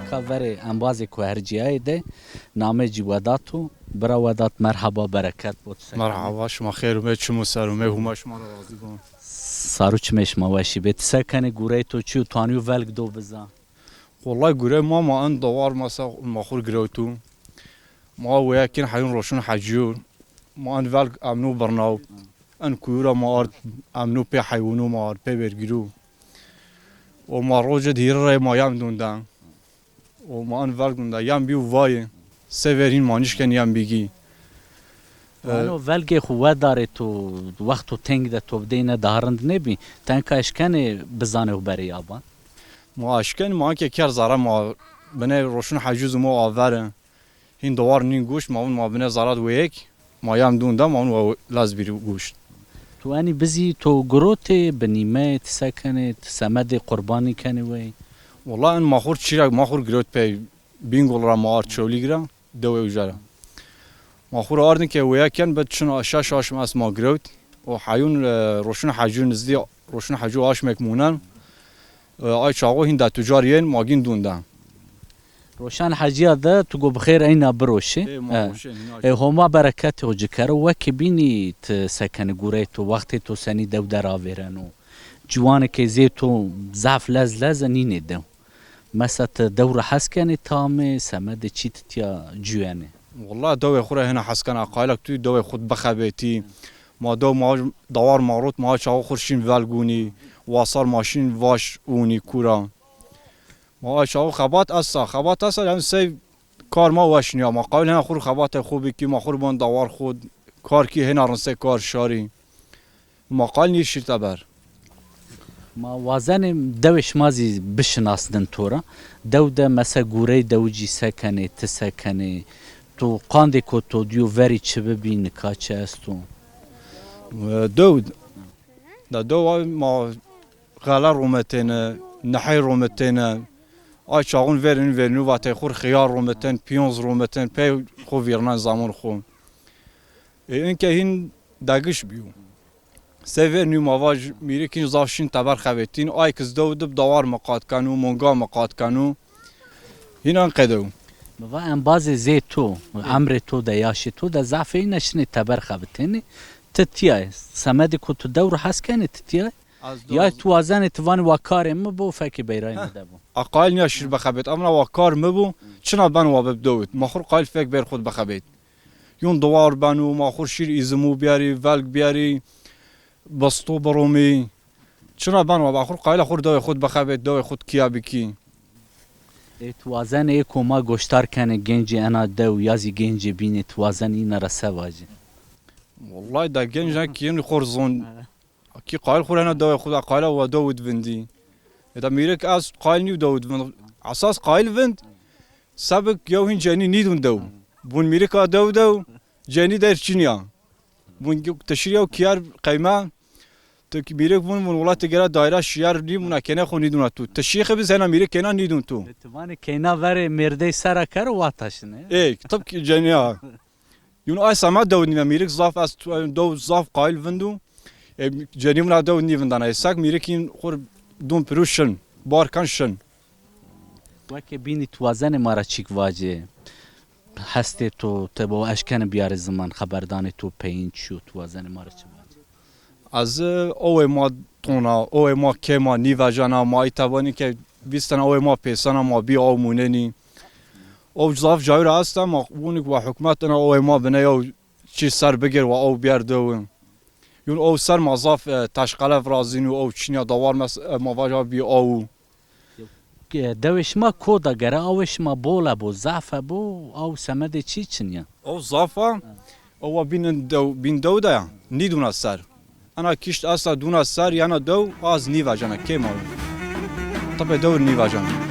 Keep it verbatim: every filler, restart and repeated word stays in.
Ka verê embazê ku hercîyayê de namê cî Wedat o. Bira Wedat, merheba, bereket bo. Tu se kenî? Merheba, şima xêr ûmê, çim û ser ûmê, Huma şima ra razî bo. Sar û çimê şima weşî bê. Ti se kenê, gureyê to çi yo, tu anîyo velg do biza? Wellay gureyê ma, ma en dawar ma se, ma xur girewtû. Ma weya kên heyûn roşun hecîyo. Ma en velg emno birnaw. En kuyu ra ma ard emno pê heywûnû ma ard pê vergîrû. O ma roce di hîrê rey ma yem dûn de. O ma en velg dûn de yem bî û vayê. Se ver hîn ma nişken yem bîgî. E, Ano velgê xu wedarê to, wexto teng de to bideyne daha rind nêbî. Tenka eşkenê bizanê xu berê yaban? Ma eşken, ma enke ker zere ma binê roşun hecû zimo avere. Hîn dawar nîn goşt, ma vûn ma binê zarat weyek, ma yem dûn de ma vûn wa lez bîrî goşt. Tu enî bizî to girotê, binîmeyê, ti se kenê, ti semedê qurbanî kenê wey? Wellay en ma xur çîrek ma xur girot pey Bîngol ra ma ard Çewlîg ra, dewê uca ra. Ma xur ardin ke weya ken bi çin şeş aşm est ma girewt. O heyûn, e, roşun hecû nizdî, roşun hecû aşmek mûnen. E, ay çaxo hîn de tucar yên ma gîn dûn de. Roşan hecîya de tu go bi xêr eyna biroşê. Ê, ma E, roşên hîna e, Homa bereketê xo ci kero. Wekî bînî ti se kenî, gureyê to, wextê to senî dew der avêreno? Ciwanê ke zê to zaf lez lez e nînê dew. Mesa ti dew ra hes kenê tamê, semedê çî ti tîya cuyenê? Wellay dewê xu ra hêna hes kena, qayilek tu dewê xu bixebetî. Ma dew ma dawar ma rot ma çaxo xur şîn velg ûnî, wasar ma şîn vaş ûnî kura. Ma ay çaxo xebat esta, xebat esta, yanî sey kar ma weş nîya. Ma qayil hena xur xebatê xu bikî, ma xur bon dawar xu kar kî hêna rind sey kar şarî. Ma qayil nî şîr teber. Ma wazenê dewê şima zî bişinasnin to ra. Dew de mesa gureyê dewicî se kenê, ti se kenê? To qandê ko to dîyo verî çi bibî, nika çi esto? E, dew de. Da dewa ma xele rometêne, nehey rometêne. Ay çaxun verîn verînû vatey xur xiyar rometen, piyonz rometen, pey xu vîrnan zamon xu. E, inke hîn degiş bîyo. Se vernî ma vaj mîrik hîn zaf şîn teber xebetîn. Ay kiz dew dib dawar mi qat kenû, monga mi qat kenû. Hîn an qedew. Mi va embazê zê to, emrê to de, yaşê to de zafê îne şinê teber xebitênê. Ti tîyay. Semedê ku tu dew ra hes kenê, ti tîyay? Ya tu wazenê ti vanî wa karê mi bo, fekê beyrayê mi de bo. A qayil nîya şîr bixebêt. Amna wa kar mi bo, çina ben wa bib dewit. Ma xur qayil fek beyr xud bixebêt. Yun dawar beno, ma xur şîr îzimû biyarî, velg biyarî, bisto biromî. Çina ben wa, axur qayla xur dewê xud bixebêt, dewê xud kîya bikî. Ê, tu wazenê ê koma goştar kenê gencê ena dew ya zî gencê bînê, tu wazenê îna ra se vajê? Wellay da genc ne kî yenî xor zon. Kî qayil xur hena dewê xud a qayla wa dewid vindî. Eda mîrik ez qayil nî dewid vind. Esas qayil vind. Sebik yew hîn cenî nîdun dew. Bun mîrika dew dew, cenî der çinya. Bun teşir yew kiyar qeyme, tu mîrik vun, vun wela ti gera daîra şiyar nîmuna, kêne xo nîduna tu. Teşî xi biz hena mîrik kêna nîdun tu. E, ti vanê kêna verê mêrdey sera kero wa taşine. Ê, tip ki cenî ya. Yun ay sema dew nîme mîrik zaf ez tu, dew zaf qayil vindu. E, cenî vuna dew nîvindana. E, sak mîrik hîn xur dun piru şin. Barkan şin. Weke bînî tu wazenê ma ra çîk vacê? Hestê to, ti bo eşkenê biyarê ziman, xeberdanê to peyîn çi yo, tu wazenê ma ra çi vacê? Ez, owê ma tona, owê ma kêma, nîvejena, ma îta vanî ke vîstena owê ma pêsena, ma bî aw mûnenî. Ow zaf cayû ra esta, ma wûnik wa hukmet ina owê ma bine yew çî ser bigêr wa ow biyar dewi. Yun ow ser ma zaf, e, taşqele virazînû, ow çinya dawar mes, e, ma vaja bî aw. E, dewê şima koda gere, awê şima bol e bo, zaf e bo, aw semedê çî çinya? Ow zaf a, owa bîn dew, bîn dew de ya, nîduna ser. Ena kişt esta duna ser, yena dew, az nîvajena, kêm aw. Tipê dewr nîvajena.